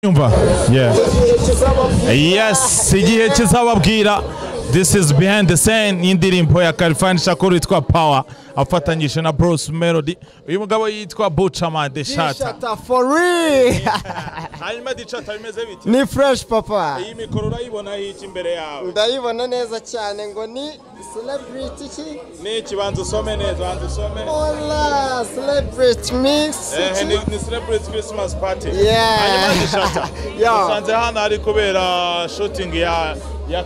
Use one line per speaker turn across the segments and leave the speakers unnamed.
Umva. Yeah. Yes, igihe kizababwira. This is behind the scene y'indirimbo ya Khalfan Shakur yitwa Power, afatanyije na Bruce Melody. Uyu mugabo yitwa Buchaman The Shatta.
Shatta for real.
Hanyuma Shatta, bimeze bite?
Ni fresh, papa.
Iyi mikoro urayibona iki imbere yawe?
Ndayibona neza cyane, ngo ni celebrity ki?
Ni ikibanza, usome neza, banza usome.
Hola, celebrity mix.
Ni celebrity Christmas party.
Yeah.
Hanyuma Shatta,
Yo.
usanze hano hari kubera shooting ya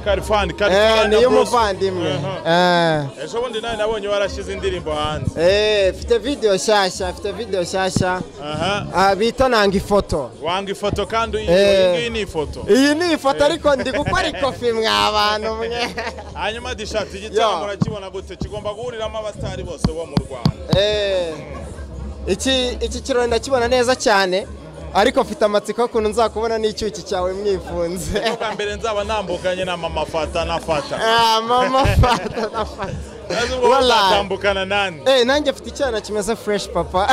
Khalfan. Khalfan
Ni
na Bruce.
y'umuvandimwe.
Ejo bundi nawe nabonye warashyize indirimbo hanze.
Mfite video shyashya, mfite video shyashya.
Aha.
Ah, bita Nanga Ifoto.
Wanga ifoto kandi iyi ngiyi ni ifoto.
Iyi ni ifoto, ariko ndi gukora ikofi mwa bantu mwe.
Hanyuma Shatta, igitaramo
Yo.
urakibona gute? Kigomba guhuriramo abasitari bose bo mu Rwanda.
Iki kirori ndakibona neza cyane, ariko mfite amatsiko y'ukuntu nzakubona n'icyuki cyawe mwifunze.
Bwa mbere nzaba nambukanye na Mama Fata na Fata.
Ah, Mama Fata na Fata.
Nazo ubwo
Wallahi.
uzatambukana nani?
Nanjye mfite icyana kimeze fresh, papa.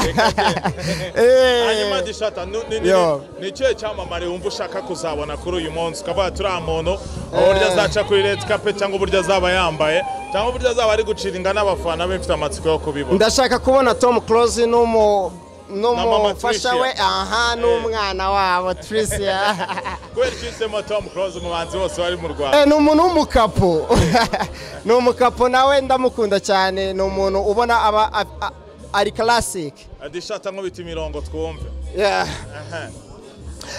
Hanyuma Shatta,
Yo.
ni ikihe cyamamare wumva ushaka kuzabona kuri uyu munsi, ukavuga turiya muntu, uburyo azaca kuri red carpet cyangwa uburyo azaba yambaye cyangwa uburyo azaba ari guciringa n'abafana be, mfite amatsiko yo kubibona?
Ndashaka kubona Tom Close
Mama
n'umufasha we.
Tricia.
Aha, n'umwana wabo Tricia.
Kubera icyo uhisemo Tom Close mu bahanzi bose bari mu Rwanda?
Ni umuntu w'umukapo, ni umukapo nawe, ndamukunda cyane, ni umuntu ubona aba ari classic.
Shatta, nkubita imirongo twumve.
Yeah.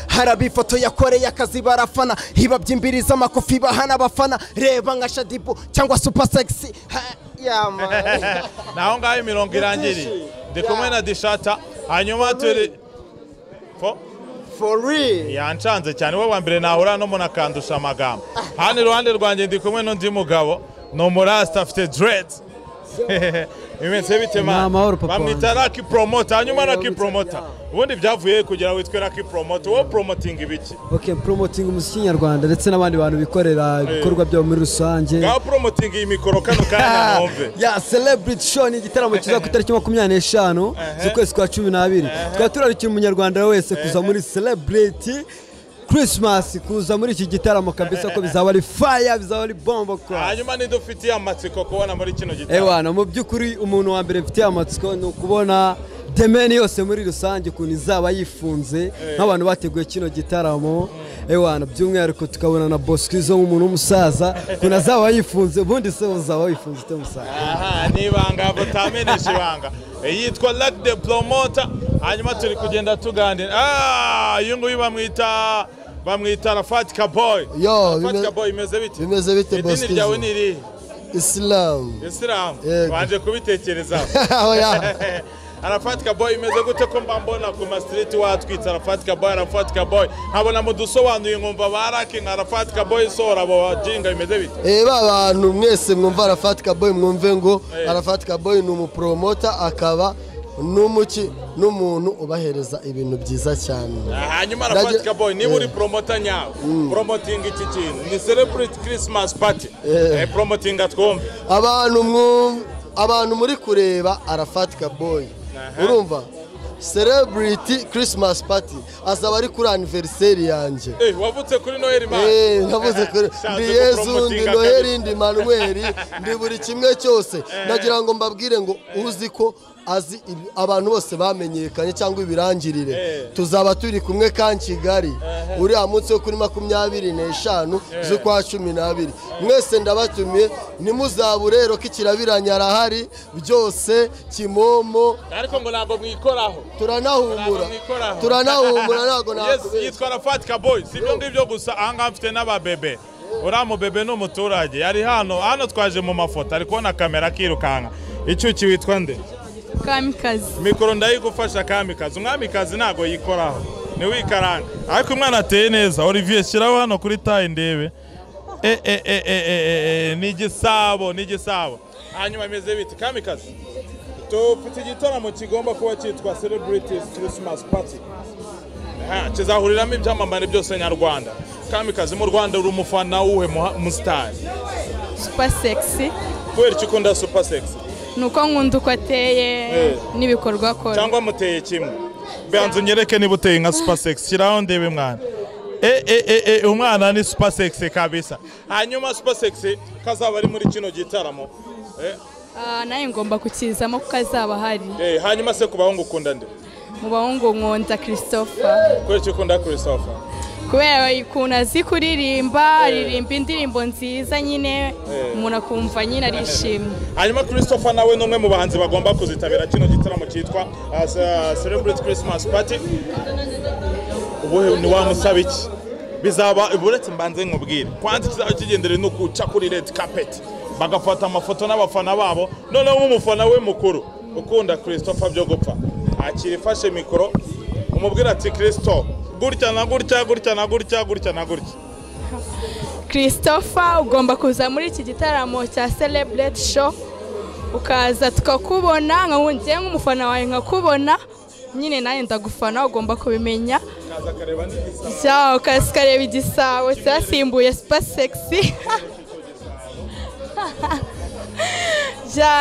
Haraba ifoto yakoreye akazi barafana, ibabyimbiriza amakofi bahana abafana, reba nka Shaddyboo cyangwa Super Sexy. Yeah, man.
Naho ngaho imirongo irangiriye. Ndi kumwe na Shatta, hanyuma turi fo
For real.
Yancanze cyane, we wa mbere nahura n'umuntu akandusha amagambo. Hano iruhande rwanjye ndi kumwe n'undi mugabo, ni umurasta, afite dreads. Bimeze bite, man?
Ni amahoro, papa.
Bamwita Lucky Promoter. Hanyuma Lucky
bamwita-
Promoter, ubundi byavuye kugira witwe Lucky Promoter? Wowe promoting ibiki?
Okay, promoting umuziki nyarwanda ndetse n'abandi bantu bikorera ibikorwa byabo muri rusange.
Ngaho promoting iyi mikoro kano kanya mwumve.
Ya, Celebrity Show ni igitaramo kiza ku itariki 25 z'ukwezi kwa 12. Tukaba turarikira umunyarwanda wese kuza muri Celebrity Christmas, kuza muri iki gitaramo kabisa, ko bizaba ari fire, bizaba ari bombo class.
Hanyuma nidufitiye amatsiko kubona muri kino gitaramo?
Ewana, mu by'ukuri umuntu wa mbere mfitiye amatsiko ni ukubona The Mane yose muri rusange, ukuntu izaba yifunze nk'abantu bateguye kino gitaramo. Ewana, by'umwihariko tukabona na Bosquizo nk'umuntu w'umusaza, ukuntu azaba yifunze. Ubundi se uzaba wifunze ute, musaza?
Aha ni ibanga, butamenesha ibanga. Yitwa Luck the Promoter. Hanyuma turi kugenda tuganira. Uyu nguyu bamwita Rafat Kaboy.
Yo,
Rafat Kaboy, imeze bite?
Bimeze bite,
Idini
Bosquizo?
ryawe ni irihe?
Islam.
Isilamu?
Yego.
Wanje kubitekerezaho.
Oya.
Arafat Kaboy, imeze gute ko mba mbona ku ma street watwitse Arafat Kaboy, Arafat Kaboy, nkabona mudusobanuye, nkumva baraki nka Arafat Kaboy isohora abo bajinga, bimeze bite?
Ba bantu mwese mwumva Arafat Kaboy, mwumve ngo Arafat Kaboy ni umupromota, akaba n'umuki n'umuntu ubahereza ibintu byiza cyane.
Hanyuma Arafat Kaboy, niba uri promoter nyawe, promoting iki kintu ni celebrate Christmas party. Promoting twumve.
Abantu muri kureba Arafat Kaboy, urumva Celebrity Christmas Party azaba ari kuri anniversaire yanjye.
Wavutse kuri Noheli, man?
Navuze kuri
Shanze
ndi Yesu, ndi
kupromotinga
Noheli,
kabisa.
ndi Manuel, ndi buri kimwe cyose. Ndagira ngo mbabwire ngo uzi ko azi abantu bose bamenyekanye cyangwa ibirangirire, tuzaba turi kumwe kan Kigali uriya munsi wo kuri 25 z'ukwa 12. Mwese ndabatumiye, ntimuzabu rero ko ikirabiranya arahari byose kimomo.
Ariko ngo ntabwo mwikoraho.
Turanahumura.
Ntabwo mwikoraho.
Turanahumura, ntabwo
Yes,
nakubeshya.
yitwa Arafat Kaboy. Si ibyo ngibyo gusa, ahangaha mfite n'ababebe. Uriya mubebe ni umuturage, ari hano. Hano twaje mu mafoto, ari kubona kamera akirukanka. Icyuki, witwa nde?
Kamikazi.
Mikoro ndayigufasha, Kamikazi. Umwamikazi ntabwo yikoraho, ntiwikaranga, ariko umwana ateye neza. Olivier, shyiraho hano kuri tayi ndebe. E, e, e, e, e, e, ni igisabo, ni igisabo. Hanyuma imeze bite, Kamikazi? Dufite igitaramo kigomba kuba cyitwa Celebrities Christmas Party. Aha, kizahuriramo ibyamamare byose nyarwanda. Kamikazi, mu Rwanda uri umufana wuhe musitari?
Super Sexy.
Kubera icyo ukunda Super Sexy?
Ni uko nkunda uko ateye n'ibikorwa akora.
Cyangwa muteye kimwe? Banza unyereke niba uteye nka Super Sexy, shyiraho ndebe mwana. Umwana ni super sexy kabisa. Hanyuma super sexy kazaba ari muri kino gitaramo.
Naye ngomba kukizamo kuko azaba hari.
Hanyuma se ku bahungu ukunda nde?
Mu bahungu nkunda Christopher.
Kubera iki ukunda Christopher?
Kubera ukuntu azi kuririmba, aririmba indirimbo nziza nyine, umuntu akumva nyine arishimye.
Hanyuma Christopher nawe ni umwe mu bahanzi bagomba kuzitabira kino gitaramo cyitwa Celebrate Christmas Party. Ubuhe ni wamusaba iki? Bizaba uretse mbanze nkubwire. Kwanza kizaba kigendere no kuca kuri red carpet. Bagafata amafoto n'abafana babo, noneho nk'umufana we mukuru ukunda Christopher byo gupfa. Akira ifashe mikoro umubwira ati Christo gutya na gutya gutya na gutya gutya na gutya.
Christopher ugomba kuza muri iki gitaramo cya Celebrate Show, ukaza tukakubona, nkawe nk'umufana wawe nkakubona nyine nawe ndagufana, ugomba kubimenya. Ukaza ukareba igisabo cyasimbuye super sexy.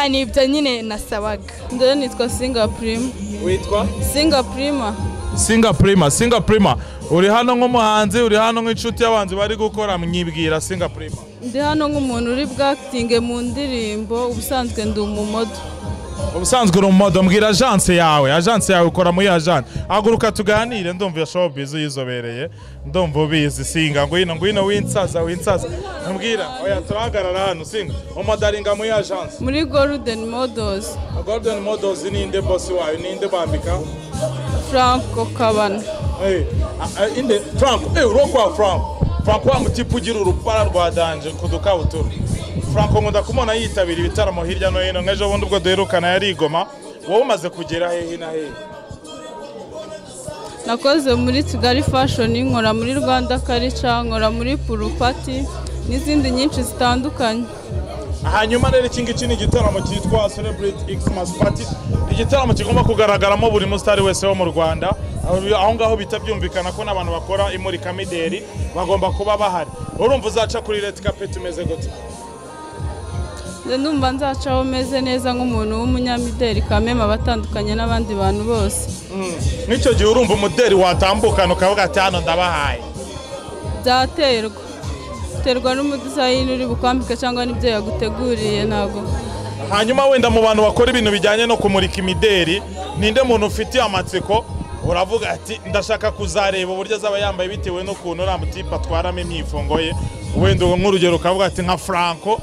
Ni ibyo nyine nasabaga.
Ndore nitwa Singa Prima.
Witwa?
Singa Prima.
Singa Prima, Singa Prima. Uri hano nk'umuhanzi, uri hano nk'inshuti y'abanzi bari gukora, mwibwira Singa Prima.
Ndi hano nk'umuntu uri bwactinge mu ndirimbo, ubusanzwe ndi umumodo.
Ubusanzwe uri umumodo, mbwira agence yawe, agence yawe ukora muri agence. Haguruka tuganire, ndumva showbiz uyizobereye, ndumva ubizi Singa, ngwino ngwino winsaza winsaza. Mbwira, oya turahagarara hano Singa. Umodaringa muri agence.
Muri Golden Models.
Golden Models ni inde boss wayo, ni inde bambika?
Franco Kabana.
Inde Franco, urokwa Franco. Franco wa mutipu ugira urupara rwa danje kudukabutura. Franco nkunda kumona yitabira ibitaramo hirya no hino, nk'ejo bundi ubwo duherukana yari Igoma. Wowe umaze kugera hehe na hehe?
Nakoze muri Kigali Fashion, nkora muri Rwanda Culture, nkora muri Purupati n'izindi nyinshi zitandukanye.
Hanyuma rero iki ngiki ni igitaramo cyitwa Celebrate Xmas Party, igitaramo kigomba kugaragaramo buri musitari wese wo mu Rwanda. Aho ngaho bita byumvikana ko n'abantu bakora imurikamideri bagomba kuba bahari. Urumva uzaca kuri red carpet umeze gute?
Ndumva nzacaho meze neza nk'umuntu w'umunyamideri kamema batandukanye n'abandi bantu bose.
N'icyo gihe urumva umuderi watambukana ukavuga ati hano ndabahaye.
Byaterwa. Terwa n'umudizayini uri bukwambika cyangwa n'ibyo yaguteguriye ntago.
Hanyuma wenda mu bantu bakora ibintu bijyanye no kumurika imideri, ninde muntu ufitiye amatsiko uravuga ati ndashaka kuzareba uburyo azaba yambaye bitewe n'ukuntu uriya mutipe atwaramo imyifungo ye? Wenda nk'urugero ukavuga ati nka Franco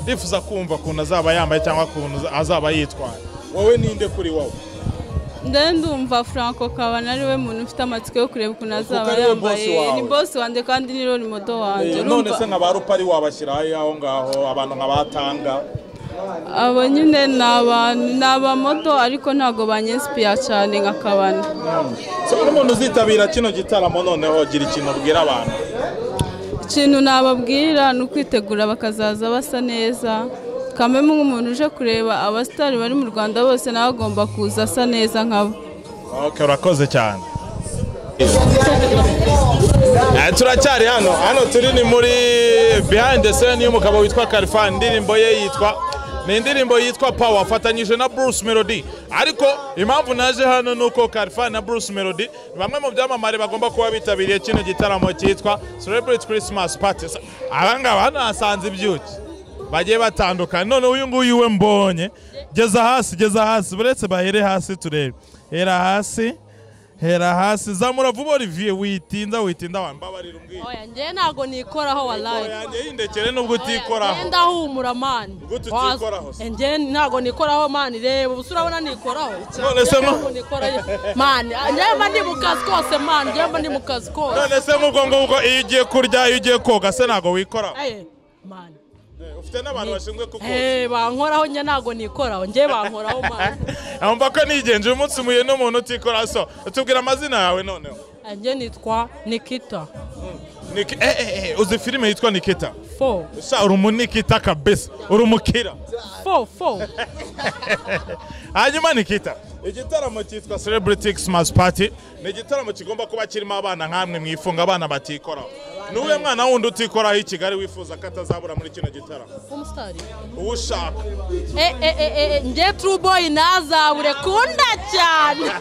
ndifuza kumva ukuntu azaba yambaye cyangwa ukuntu azaba yitwaye. Wowe ninde kuri wowe?
Ndumva Franco Kabana ari we muntu ufite amatsiko yo kureba ukuntu azaba yambaye. Ni boss wanjye kandi ni role model wanjye.
None se nka ba Rupari wabashyira aho ngaho abantu nka batanga?
Abo nyine ni abamodo ariko ntago banyinspira cyane nka Kabana.
So umuntu uzitabira kino gitaramo noneho gira ikintu ubwira abantu.
Ikintu nababwira ni ukwitegura bakazaza basa neza. Kameme nk'umuntu uje kureba abasitari bari mu Rwanda bose nawe agomba kuza asa neza nkabo.
Okay, urakoze cyane. Turacyari hano, hano turi ni muri behind the scene y'umugabo witwa Khalfan. Indirimbo ye yitwa ni indirimbo yitwa Power, afatanyije na Bruce Melody. Ariko impamvu naje hano nuko Khalfan na Bruce Melody bamwe mu byamamare bagomba kuba bitabiriye kino gitaramo cyitwa Celebrate Christmas Party. Abangaba hano hasanze ibyuki bagiye batandukana. None uyu nguyu we mbonye, geza hasi, geza hasi, buretse bahere hasi turebe. Hera hasi, hera hasi, zamura vuba Olivier, witinda witinda wambabarira umbwire.
Oya nje ntago nikoraho wallahi.
Oya nje yindekere nubwo utikoraho.
Nje ndahumura man.
Gute utikoraho?
Nje ntago nikoraho man, reba ubusura urabona nikoraho.
None se mo
man, nje mba ndi mu kazi kose man, nje mba ndi mu kazi kose.
None se mubwo ngubwo iyo ugiye kurya, iyo ugiye koga se ntago wikoraho?
Man.
Ufite n'abantu bashinzwe kukoza.
Bankoraho nje ntago nikoraho, nje bankoraho man.
Amva ko nigenje umunsi muye n'umuntu utikora. So tubwira amazina yawe noneho.
Nje nitwa Nikita.
Uzi filime yitwa Nikita?
4.
Sha uri umunikita kabisa, uri umukira.
4.
Hanyuma Nikita, igitaramo cyitwa Celebrity Xmas Party ni igitaramo kigomba kuba kirimo abana nkamwe mwifunga, abana batikoraho. Nuwe mwana wundi utikoraho i Kigali wifuza ko atazabura muri kino gitaramo?
Umusitari
uwushaka.
Nje True Boy nazabure kunda cyane.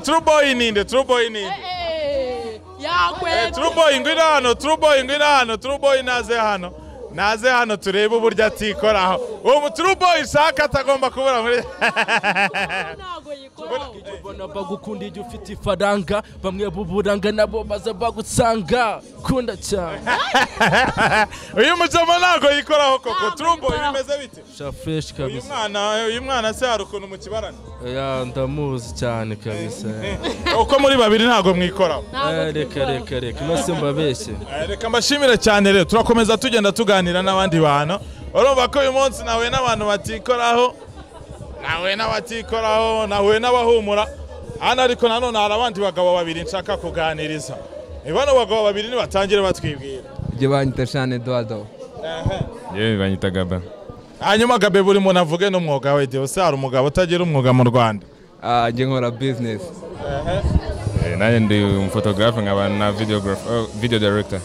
True Boy ninde? True Boy ninde?
Yakwebye.
True Boy ngwino hano, True Boy ngwino hano, True Boy naze hano. Naze hano turebe uburyo atikoraho. Uwo True Boy shaka atagomba kubura muri
Ntago yikoraho.
Ubona bagukunda igihe ufite ifaranga, bamwe buburanga nabo baza bagusanga. Kunda cyane.
Uyu mujama ntago yikoraho koko.
Ntago
True Boy
yikoraho.
bimeze bite?
Sha fresh
Uyu
kabisa.
mwana, uyu mwana se hari ukuntu mukibarana?
Ya ndamuzi cyane kabisa.
Uko muri babiri ntago mwikoraho.
Ntago
Reka
twikoraho.
reka reka nose mbabeshye.
Reka mbashimire cyane rero, turakomeza tugenda tuganira n'abandi bantu. Urumva ko uyu munsi nahuye n'abantu batikoraho, nahuye n'abatikoraho, nahuye n'abahumura hano, ariko nanone hari abandi bagabo babiri nshaka kuganiriza. Bano bagabo babiri nibatangire batwibwira.
Njye banyita Shane Eduardo.
Yewe banyita Gaba.
Hanyuma Gabe, buri muntu avuge n'umwuga we. Dewe se hari umugabo utagira umwuga mu Rwanda?
Njye nkora business.
Nanjye ndi umufotogarafe nkaba na video director.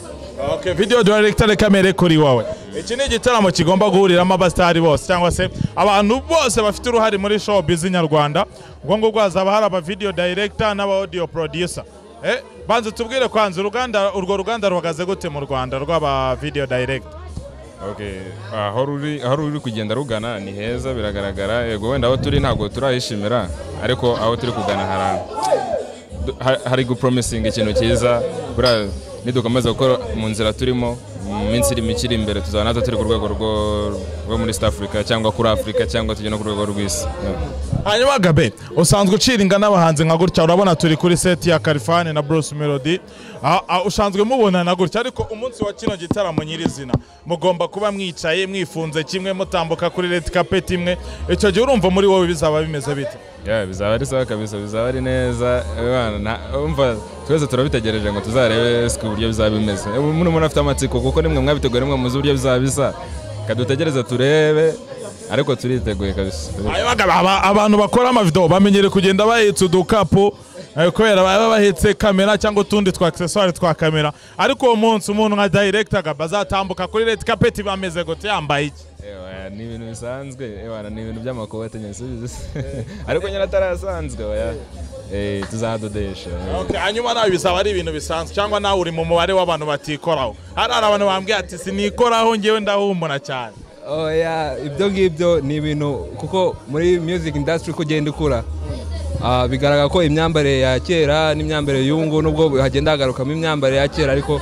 Okay, video director, reka mere kuri wowe. Iki ni igitaramo kigomba guhuriramo abasitari bose cyangwa se abantu bose bafite uruhare muri showbiz nyarwanda. Ubwo ngubwo hazaba hari aba video director n'aba audio producer. Banza tubwire kwanza uruganda, urwo ruganda ruhagaze gute mu Rwanda rw'aba video director?
Okay, aho ruri kugenda rugana ni heza biragaragara. Yego wenda aho turi ntabwo turayishimira, ariko aho turi kugana hari gupromising ikintu cyiza. Buriya nidukomeza gukora mu nzira turimo, mu minsi iri mike iri imbere tuzaba natwe turi ku rwego rwo muri East Africa cyangwa kuri Africa cyangwa tujye no ku rwego rw'isi.
Hanyuma Gabe, usanzwe uciringa n'abahanzi nka gutya, urabona turi kuri set ya Khalfan na Bruce Melody. Usanzwe mubonana gutya, ariko umunsi wa kino gitaramo nyirizina mugomba kuba mwicaye mwifunze kimwe, mutambuka kuri red carpet imwe. Icyo gihe urumva muri wowe bizaba bimeze bite?
Yeah, bizaba ari sawa kabisa, bizaba ari neza. Umva twese turabitegereje ngo tuzarebe uburyo bizaba bimeze. Umuntu afite amatsiko kuko nimwe mwabiteguye, nimwe muzi uburyo bizaba bisa. Kadutegereze turebe, ariko turiteguye kabisa.
Abantu bakora amavideo bamenyere kugenda bahetse udukapu kubera baba bahetse kamera cyangwa utundi twa accessoire twa kamera, ariko uwo munsi umuntu nka director Gabe azatambuka kuri red carpet bameze gute, yambaye iki?
Ni ibintu bisanzwe, ni ibintu by'amakote nyine, ariko nyine atarasanzwe, tuzadodesha.
Hanyuma nawe bizaba ari ibintu bisanzwe cyangwa nawe uri mu mubare w'abantu batikoraho? Hari abantu bambwiye ati sinikoraho ngewe ndahumura cyane.
Oya, ibyo ngibyo ni ibintu kuko muri music industry uko ugenda ukura bigaragara ko imyambarire ya kera n'imyambarire y'ubu nubwo hagenda hagarukamo imyambarire ya kera, ariko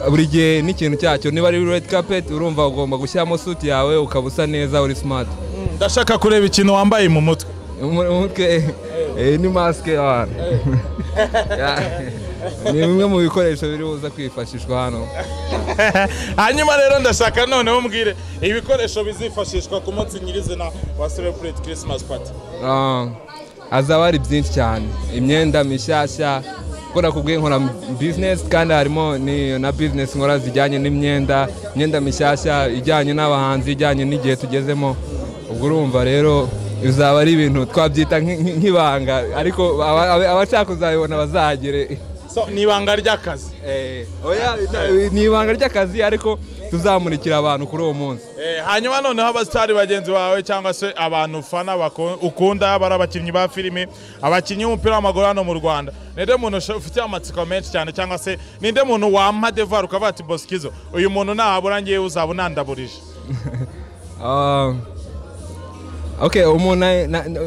buri gihe n'ikintu cyacyo. Niba ari red carpet urumva ugomba gushyiramo suit yawe ukaba usa neza uri smart.
Ndashaka kureba ikintu wambaye mu mutwe.
Mu mutwe ni mask abantu. Ni bimwe mu bikoresho biri buza kwifashishwa hano.
Hanyuma rero ndashaka noneho umbwire ibikoresho bizifashishwa ku munsi nyirizina wa Celebrate Christmas Party.
Azaba ari byinshi cyane, imyenda mishyashya, kuko nakubwiye nkora business kandi harimo na business nkora zijyanye n'imyenda, imyenda mishyashya ijyanye n'abahanzi, ijyanye n'igihe tugezemo. Ubwo urumva rero bizaba ari ibintu twabyita nk'ibanga, ariko abashaka kuzabibona bazahagere.
So ni ibanga ry'akazi?
Oya, ni ibanga ry'akazi ariko tuzamurikira abantu kuri uwo munsi.
Hanyuma noneho abasitari bagenzi bawe cyangwa se abantu ufana ukunda, bari abakinnyi ba filime, abakinnyi b'umupira w'amaguru hano mu Rwanda, ninde muntu ufite amatsiko menshi cyane cyangwa se ninde muntu wampa devoir ukavuga ati Bosquizo uyu muntu nahabura ngiye uzaba unandaburije?
Okay, umuntu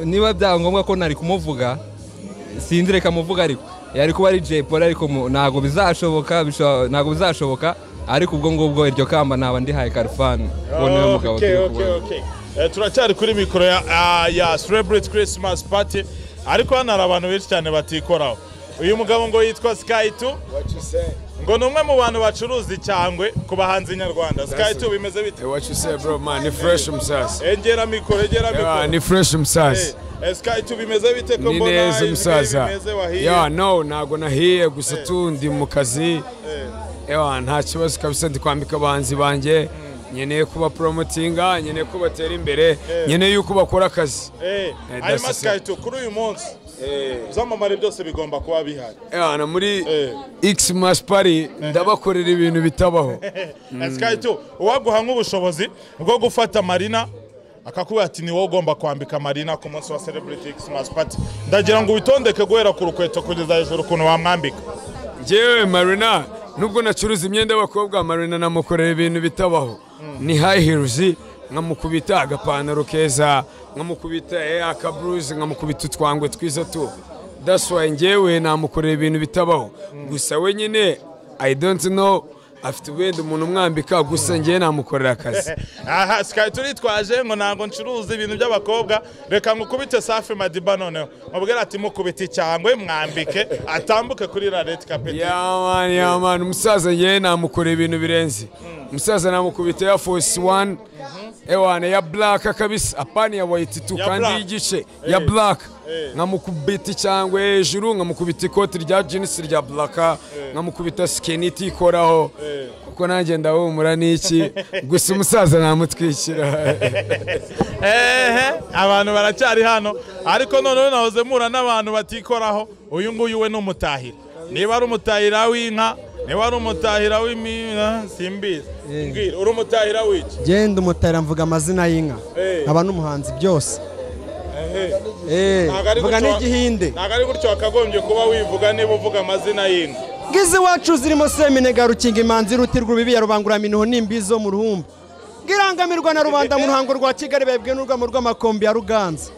niba byaba ngombwa ko nari kumuvuga sinzi reka muvuga, ariko yari kuba ari Jay Polly, ariko ntabwo bizashoboka, ntabwo bizashoboka, ariko ubwo ngubwo iryo kamba naba ndihaye Khalfan.
Turacyari kuri mikoro ya Celebrate Christmas Party, ariko hano hari abantu benshi cyane batikoraho. Uyu mugabo ngo yitwa Sky2, ngo ni umwe mu bantu bacuruza icyangwe ku bahanzi nyarwanda. Sky2 bimeze bite?
What you say bro man, ni fresh msasa.
Engera mikoro, engera mikoro.
Ni fresh msasa.
Sky2 bimeze bite ko mbona
neza msaza? Ya no, ntago nahiye gusa tu ndi mu kazi. Ewa nta kibazo kabisa, ndi kwambika abahanzi banjye, nkeneye kuba promotinga, nkeneye ko batera imbere, nkeneye yuko bakora akazi.
Hanyuma Sky2 kuri uyu munsi ibyamamare byose bigomba kuba bihari.
Ewa muri Xmas Party ndabakorera ibintu bitabaho.
Sky2 uwaguha nk'ubushobozi bwo gufata Marina akakubwira ati ni wowe ugomba kwambika Marina ku munsi wa Celebrity Xmas Party, ndagira ngo witondeke guhera ku rukweto kugeza hejuru ukuntu wamwambika.
Njyewe Marina, nubwo nacuruza imyenda y'abakobwa, Marina namukorera ibintu bitabaho. Ni high heels, nkamukubita agapantaro keza, nkamukubita akabruze, nkamukubita utwangwe twiza tu. That's why njyewe namukorera ibintu bitabaho. Gusa we nyine I don't know, afite wenda umuntu umwambika, gusa njyewe namukorera akazi.
Aha Sky turitwaje ngo ntabwo ncuruza ibintu by'abakobwa, reka ngukubite Safi Madiba noneho mubwire ati mukubite icyangwe mwambike atambuke kuri la red carpet.
Yeah man, umusaza njyewe namukorera ibintu birenze. Umusaza namukubita ya Force 1, ewana ya black kabisa, apani ya white tu, kandi y'igice ya black. Nkamukubita icyangwe hejuru, nkamukubita ikoti rya jeans rya black, nkamukubita skinny ikoraho, kuko nanjye ndahumura n'iki, gusa umusaza namutwikira.
Abantu baracyari hano, ariko noneho nahoze mura n'abantu batikoraho. Uyu nguyu we n'umutahira, niba ari umutahira w'inka, niba ari umutahira w'imina, simbizi. Mbwira, uri umutahira w'iki?
Genda umutahira, mvuga amazina y'inka, nkaba n'umuhanzi byose. Mvuga n'igihinde.
Ntabwo ari gutyo wakagombye kuba wivuga niba uvuga amazina y'inka.
Ngizi wacu zirimo Seminega, Rukinga, Imanzi, Ruti rw'Urubibi ya Rubangura-minuho n'imbizo mu ruhumbu. Ngirangamirwa na rubanda mu ruhango rwa Kigali, bebwe n'urwamo rw'amakombi ya Ruganza.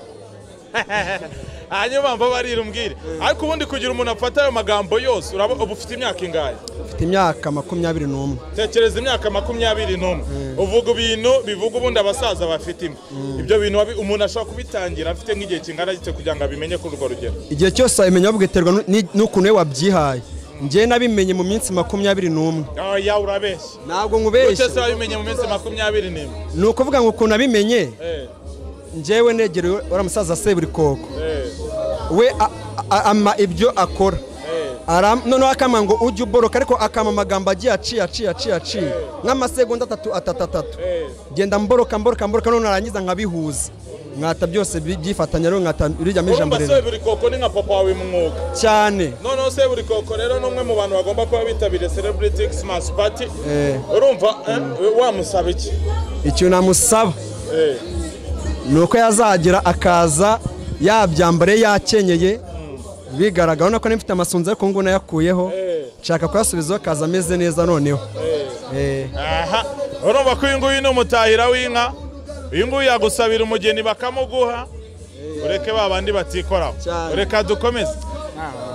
Hanyuma mva barira umbwire. Ariko ubundi kugira umuntu afata ayo magambo yose, uraba ufite imyaka ingahe?
Mfite imyaka 21.
Tekereza imyaka 21. Uvuga ibintu bivuga ubundi abasaza bafite imvi. Ibyo bintu umuntu ashobora kubitangira afite nk'igihe kingana gite kugira ngo abimenye kuri urwo rugero?
Igihe cyose abimenya bwiterwa n'ukuntu we wabyihaye. Njye nabimenye mu minsi 21.
Oya urabeshya.
Ntabwo nkubeshya.
Gute se wabimenye mu minsi 21?
Ni ukuvuga ngo ukuntu abimenye. Njyewe negereye uriya musaza Seburikoko. We ama ibyo akora. Noneho akama ngo ujye uboroka, ariko akama amagambo agiye aciye nk'amasegonda 3 3 3. Genda mboroka mboroka mboroka, none narangiza nkabihuza, nkata byose byifatanya, rero nkata rijyamo ijambo rero.
Seburikoko ni nka papa wawe mu mwuga
cyane.
Noneho Seburikoko rero ni umwe mu bantu bagomba kuba bitabiriye Celebrity Xmas Party. Urumva wamusaba iki?
Icyo namusaba nuko yazagira akaza yabyambare yakenyeye bigaragara nako nifite amasunzu, ariko ngo nayakuyeho nshaka kuyasubizaho akaza ameze neza noneho.
Aha urumva ko uyu nguyu ni umutahira w'inka, uyu nguyu yagusabira umugeni bakamuguha, ureke ba bandi batikoraho. Reka dukomeze.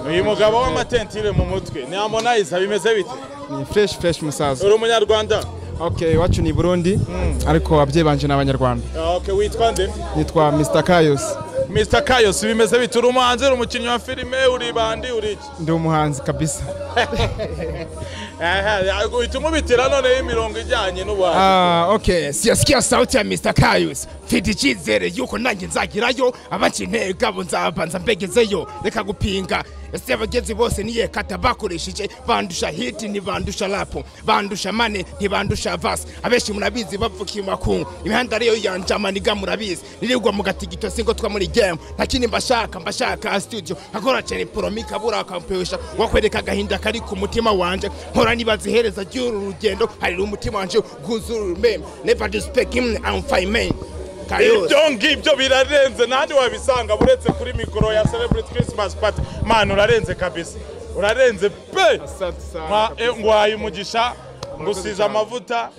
Uyu mugabo w'amatentire mu mutwe ni Harmonize, bimeze bite?
Ni fresh musaza.
Uri umunyarwanda?
Okay, iwacu ni Burundi, ariko ababyeyi banje ni abanyarwanda.
Okay, witwa nde?
Nitwa Mr Kayos.
Mr Kayos, bimeze bite? Uri umuhanzi, uri umukinnyi wa filime, uri bandi, uri iki?
Ndi umuhanzi kabisa.
Uhita umubitira noneho imirongo ijyanye n'ubuhanzi.
Okay, siyasikia sauti ya Mr Kayos. Mfite icyizere yuko nanjye nzagerayo, abakintega bo nzabanza mbegezeyo, reka gupinga. Ese abagenzi bose niye kata bakoresheje, bandusha hit ntibandusha rap, bandusha mane ntibandusha verse. Abenshi murabizi bavukiye makungu, imihanda ariyo yanja maniga murabizi. Nirirwa mu gatigito singo twa muri game, nta kindi mbashaka studio. Akora cyane promika bura kampesha, wakwereka agahinda kari ku mutima wanje. Mpora nibazihereza ry'uru rugendo, hari umutima wanje guzuru meme. Never disrespect him, I'm fine man.
Ibyo ngibyo birarenze, nandi wabisanga buretse kuri mikoro ya Celebrity Christmas Party. Man urarenze kabisa, urarenze pe. Ngwaye umugisha, ngusize amavuta,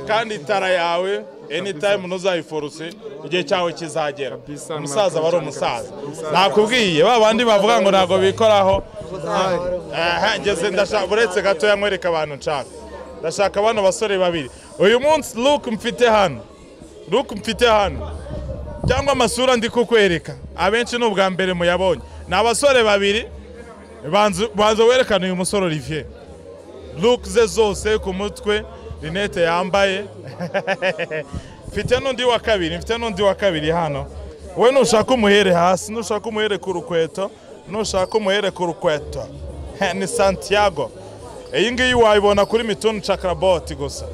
kandi itara yawe anytime ntuzayiforuse, igihe cyawe kizagera. Umusaza bari umusaza, nakubwiye ba bandi bavuga ngo ntabwo bikoraho. Ngeze ndashaka buretse gatoya nkwereka abantu nshaka. Ndashaka bano basore babiri uyu munsi. Look mfite hano, look mfite hano, cyangwa amasura ndi kukwereka, abenshi ni ubwa mbere muyabonye. Ni abasore babiri. Banza werekana uyu musore Olivier, look ze zose ku mutwe, rinete yambaye. Mfite n'undi wa kabiri, mfite n'undi wa kabiri hano. We nushaka umuhere hasi, nushaka umuhere ku rukweto, nushaka umuhere ku rukweto. Ni Santiago. Iyi ngiyi wayibona kuri Mituni Chakraboti gusa.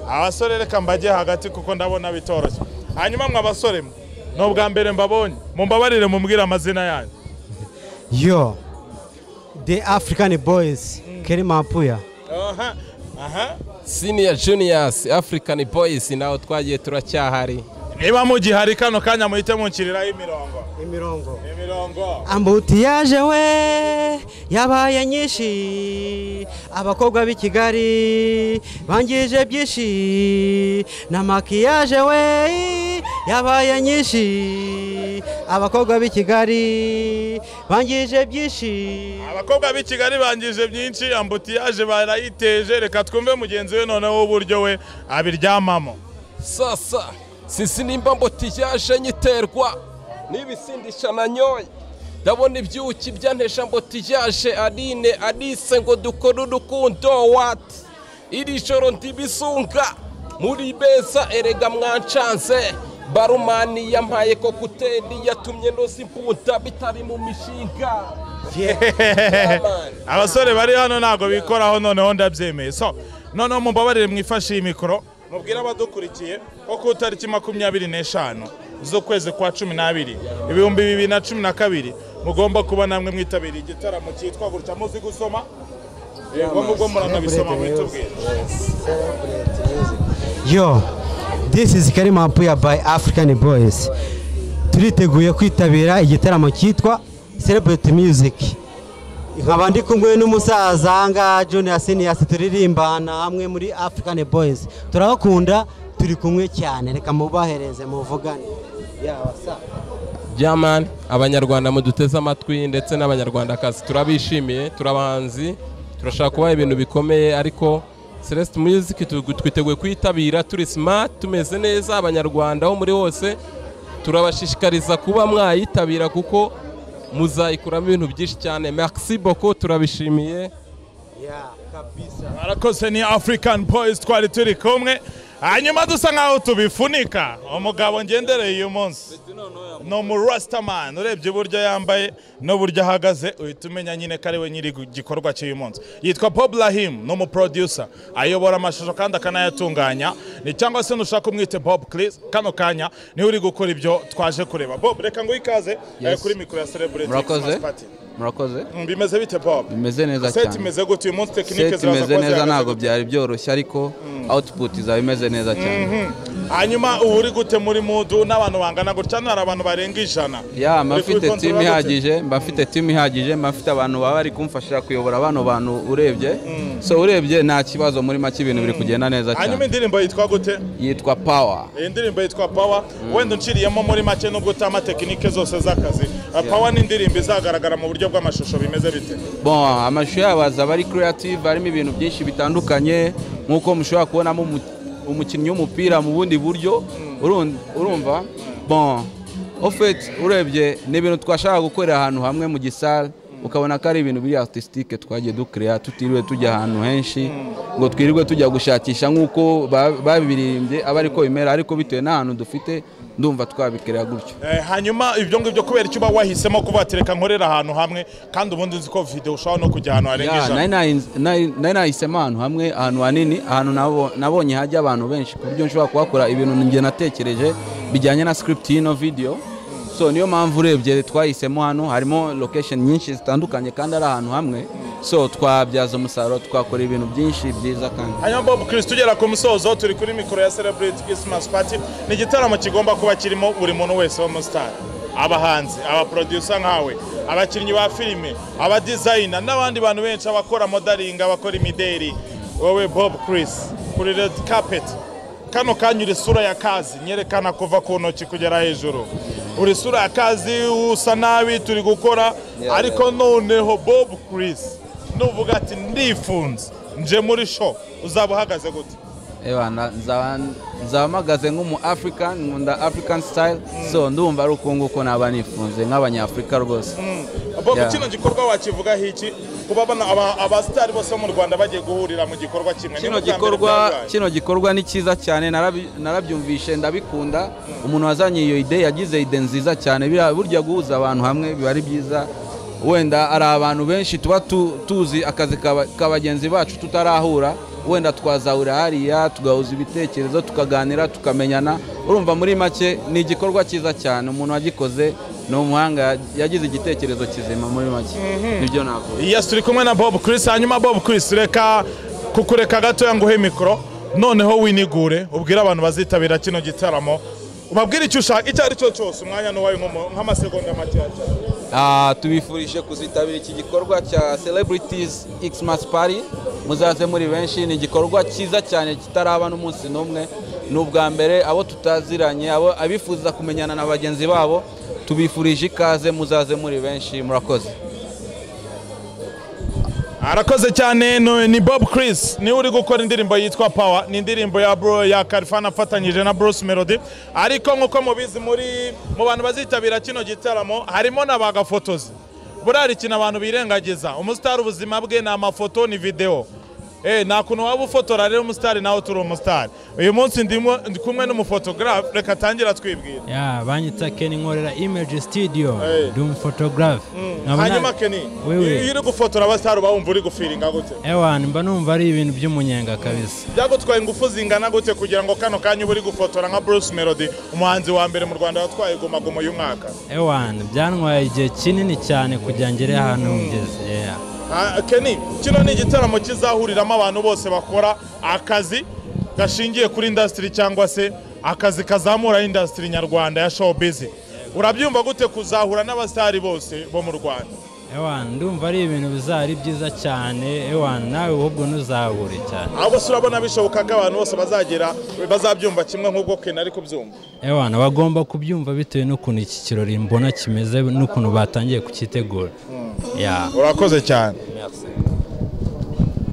Abasore reka mbajye hagati kuko ndabona bitoroshye. Hanyuma mwa basore ni ubwa mbere mbabonye, mumbabarire mumbwire amazina yanyu.
Yo, The African Boys, Kerimampuya.
Aha.
Senior Juniors, African Boys, naho twagiye turacyahari.
Niba mugihari kano kanya muhite munshyiriraho imirongo.
Imirongo.
Imirongo.
Ambutiyaje we yabaye nyinshi, abakobwa b'i Kigali bangije byinshi, na makiyaje we yabaye nyinshi, abakobwa b'i Kigali bangije byinshi.
Abakobwa b'i Kigali bangije byinshi, ambutiyaje barayiteje. Reka twumve mugenzi we noneho uburyo we abiryamamo.
Sasa sinzi nimba mbotiyaje nyiterwa n'ibisindisha nanyoye, ndabona ibyuki byantesha mbotiyaje. Aline Alice ngo dukore urukundo wati iri joro ndibisunga muri beza erega mwancanze. Barumani yampaye kokuteli yatumye noza imbunda bitari mu mishinga.
Abasore bari hano ntabwo bikoraho, noneho ndabyemeye. So noneho mumbabarire mwifashe iyi mikoro mubwire abadukurikiye ko ku itariki 25 z'ukwezi kwa 12 2012 mugomba kuba namwe mwitabiriye igitaramo cyitwa gutya. Muzi gusoma? Yego, mubwo muranabisoma mwitubwire.
Yo, this is Karima Mpuya by African Boys. Turiteguye kwitabira igitaramo cyitwa Celebrate Music. Nkaba ndi kumwe n'umusaza nga Junior Senior, turirimbana hamwe muri African Boys. Turabakunda, turi kumwe cyane. Reka mubahereze muvugane. Yawa sa.
Jaman, abanyarwanda muduteze amatwi ndetse n'abanyarwandakazi turabishimiye, turabahanzi, turashaka kubaha ibintu bikomeye, ariko Celeste Music twiteguye kwitabira, turi smart, tumeze neza. Abanyarwanda ho muri hose turabashishikariza kuba mwayitabira kuko muzayikuramo ibintu byinshi cyane. Merci beaucoup, turabishimiye.
Barakoze, ni African Boys twari turi kumwe. Hanyuma dusa nkaho tubifunika. Umugabo ngendereye uyu munsi ni umurastaman, urebye uburyo yambaye n'uburyo ahagaze uhita umenya nyine ko ari we nyiri igikorwa cy'uyu munsi. Yitwa Bob Rahim, ni umuproducer, ayobora amashusho kandi akanayatunganya, ni cyangwa se nushaka umwite Bob Chris. Kano kanya niwe uri gukora ibyo twaje kureba. Bob, reka ngo ikaze kuri mikoro ya Celebrity Christmas Party.
Murakoze.
Bimeze bite Bob?
Bimeze neza cyane.
Set imeze gute uyu munsi? Technique
ziraza kuba neza, ntabwo byari byoroshye ariko output izaba imeze neza cyane.
Hanyuma ubu uri gute muri mudu n'abantu bangana gutya? Hari abantu barenga 100.
Ya, mba mfite team ihagije, mba mfite team ihagije, mba mfite abantu baba bari kumfasha kuyobora bano bantu urebye. So urebye nta kibazo, muri make ibintu biri kugenda neza cyane.
Hanyuma indirimbo yitwa gute?
Yitwa Power.
Indirimbo yitwa Power. Wenda unciriyemo muri make nubwo utama technique zose z'akazi. Power ni indirimbo izagaragara mu buryo bw'amashusho bimeze bite?
Bon, amashusho yabo azaba ari creative, harimo ibintu byinshi bitandukanye nkuko mushobora kubonamo umukinnyi w'umupira mu bundi buryo, urumva. Bon, en fait urebye ni ibintu twashaka gukorera ahantu hamwe mu gisale, ukabona ko ari ibintu biri artistique twagiye ducrea tutiriwe tujya ahantu henshi ngo twirirwe tujya gushakisha nkuko babiririmbye aba ariko bimera, ariko bitewe n'ahantu dufite ndumva twabikrea gutyo.
Hanyuma ibyo ngibyo kubera icyo uba wahisemo kubatereka nkorera ahantu hamwe, kandi ubundi nzi ko video ushobora no kujya ahantu harenga 100?
Nari nahisemo ahantu hamwe, ahantu hanini, ahantu nabonye hajya abantu benshi ku buryo nshobora kuhakora ibintu njye natekereje bijyanye na script y'ino video. So niyo mpamvu urebye twahisemo hano, harimo location nyinshi zitandukanye kandi ari ahantu hamwe, so twabyaza umusaruro twakora ibintu byinshi byiza. Kandi
hanyuma Bob Chris, tugera ku musozo, turi kuri mikoro ya Celebrate Christmas Party. Ni igitaramo kigomba kuba kirimo buri muntu wese w'umustar, abahanzi, abaproducer nkawe, abakinnyi ba filime, abadesigner n'abandi bantu benshi, abakora modeling, abakora imideri. Wowe Bob Chris kuri red carpet kano kanya uri sura ya kazi, nyerekana kuva ku ntoki kugera hejuru. Uri sura ya kazi, usa nabi turi gukora, ariko noneho Bob Chris nuvuga ati ndifunze nje muri show, uzaba uhagaze gute?
Ewa, nzaba mpagaze nk'umu African, nkunda African style, so ndumva ari uko nguko naba nifunze nk'abanyafurika rwose.
Bob, kino gikorwa wakivugaho iki? Kuba abasitari bose bo mu Rwanda bagiye guhurira mu gikorwa kimwe.
Kino gikorwa ni cyiza cyane, narabyumvishe ndabikunda. Umuntu wazanye iyo ide yagize ide nziza cyane. Burya guhuza abantu hamwe biba ari byiza. Wenda ari abantu benshi tuba tuzi akazi ka bagenzi bacu tutarahura, wenda twazahura hariya tugahuza ibitekerezo, tukaganira, tukamenyana. Urumva muri make ni igikorwa cyiza cyane, umuntu wagikoze ni umuhanga, yagize igitekerezo kizima muri make. Nibyo navuga.
Yes, turi kumwe na Bob Chris. Hanyuma Bob Chris, reka kukureka gatoya nguhe mikoro, noneho winigure ubwire abantu bazitabira kino gitaramo Ubabwire icyo ushaka icyo ari cyo cyose, umwanya ni uwawe nk'amasegonda make cyane.
Tubifurije kuzitabira iki gikorwa cya Celebrities Xmas Party, muzaze muri benshi. Ni igikorwa cyiza cyane kitaraba n'umunsi n'umwe, ni ubwa mbere. Abo tutaziranye, abo abifuza kumenyana na bagenzi babo, tubifurije ikaze, muzaze muri benshi. Murakoze.
Arakoze cyane. Ni Bob Chris, niwe uri gukora indirimbo yitwa Power. Ni indirimbo ya bro ya Khalfan afatanyije na Bruce Melody. Ariko nkuko mubizi, muri mu bantu bazitabira kino gitaramo harimo n'abagafotozi. Burari ikintu abantu birengagiza, umusitari ubuzima bwe ni amafoto, ni video. Nta kuntu waba ufotora rero umusitari nawe turi umusitari. Uyu munsi ndimo ndi kumwe n'umufotographe, reka tangira twibwira.
Ya, banyita Kenny, nkorera Image Studio, ndi umufotographe.
Hanyuma Kenny,
Wewe.
iyo uri gufotora abasitari uba wumva uri gufiringa gute?
Ewan, mba numva ari ibintu by'umunyenga kabisa.
Byagutwaye ingufu zingana gute kugira ngo kano kanya ube uri gufotora nka Bruce Melody, umuhanzi wa mbere mu Rwanda watwaye Guma Guma uyu mwaka?
Ewan, byantwaye igihe kinini cyane kugira ngere ahantu ngeze. Yeah.
Kenny, kino ni igitaramo kizahuriramo abantu bose bakora akazi gashingiye kuri industry cyangwa se akazi kazamura industry nyarwanda ya showbiz. Urabyumva gute kuzahura n'abasitari bose bo mu Rwanda?
Ewan, ndumva ari ibintu bizaba ari byiza cyane. Ewan, nawe ahubwo ntuzabure cyane.
Abo se urabona bishoboka ko abantu bose bazagira bazabyumva kimwe nk'ubwo Kenny ari kubyumva?
Ewan, bagomba kubyumva bitewe n'ukuntu iki kirori mbona kimeze n'ukuntu batangiye kukitegura. Yeah.
Urakoze cyane.
Merci.